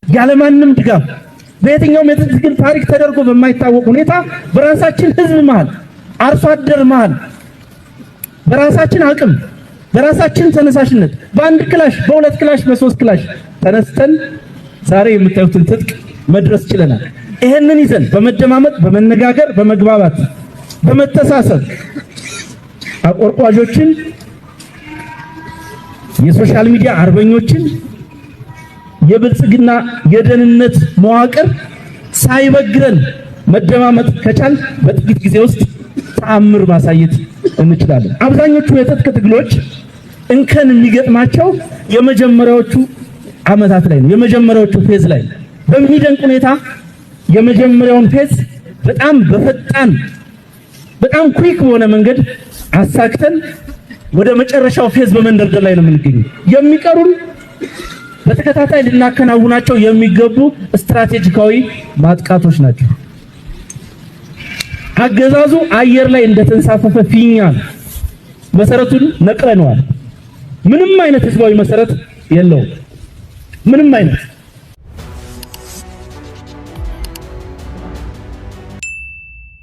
ያለማንም ድጋፍ በየትኛውም የትግል ታሪክ ተደርጎ በማይታወቅ ሁኔታ በራሳችን ህዝብ መሃል፣ አርሶ አደር መሃል፣ በራሳችን አቅም፣ በራሳችን ተነሳሽነት በአንድ ክላሽ፣ በሁለት ክላሽ፣ በሶስት ክላሽ ተነስተን ዛሬ የምታዩትን ትጥቅ መድረስ ችለናል። ይህንን ይዘን በመደማመጥ፣ በመነጋገር፣ በመግባባት፣ በመተሳሰብ አቆርቋዦችን፣ የ social media አርበኞችን፣ የብልጽግና የደህንነት መዋቅር ሳይበግረን መደማመጥ ከቻል በጥቂት ጊዜ ውስጥ ተአምር ማሳየት እንችላለን። አብዛኞቹ የትጥቅ ትግሎች እንከን የሚገጥማቸው የመጀመሪያዎቹ ዓመታት ላይ ነው። የመጀመሪያዎቹ phase ላይ ነው። በሚደንቅ ሁኔታ የመጀመሪያውን phase በጣም በፈጣን፣ በጣም quick በሆነ መንገድ አሳክተን ወደ መጨረሻው phase በመንደርደር ላይ ነው የምንገኘው። የሚቀሩን በተከታታይ ልናከናውናቸው የሚገቡ ስትራቴጂካዊ ማጥቃቶች ናቸው። አገዛዙ አየር ላይ እንደተንሳፈፈ ፊኛ ነው። መሰረቱን ነቅለነዋል። ምንም አይነት ህዝባዊ መሰረት የለውም። ምንም አይነት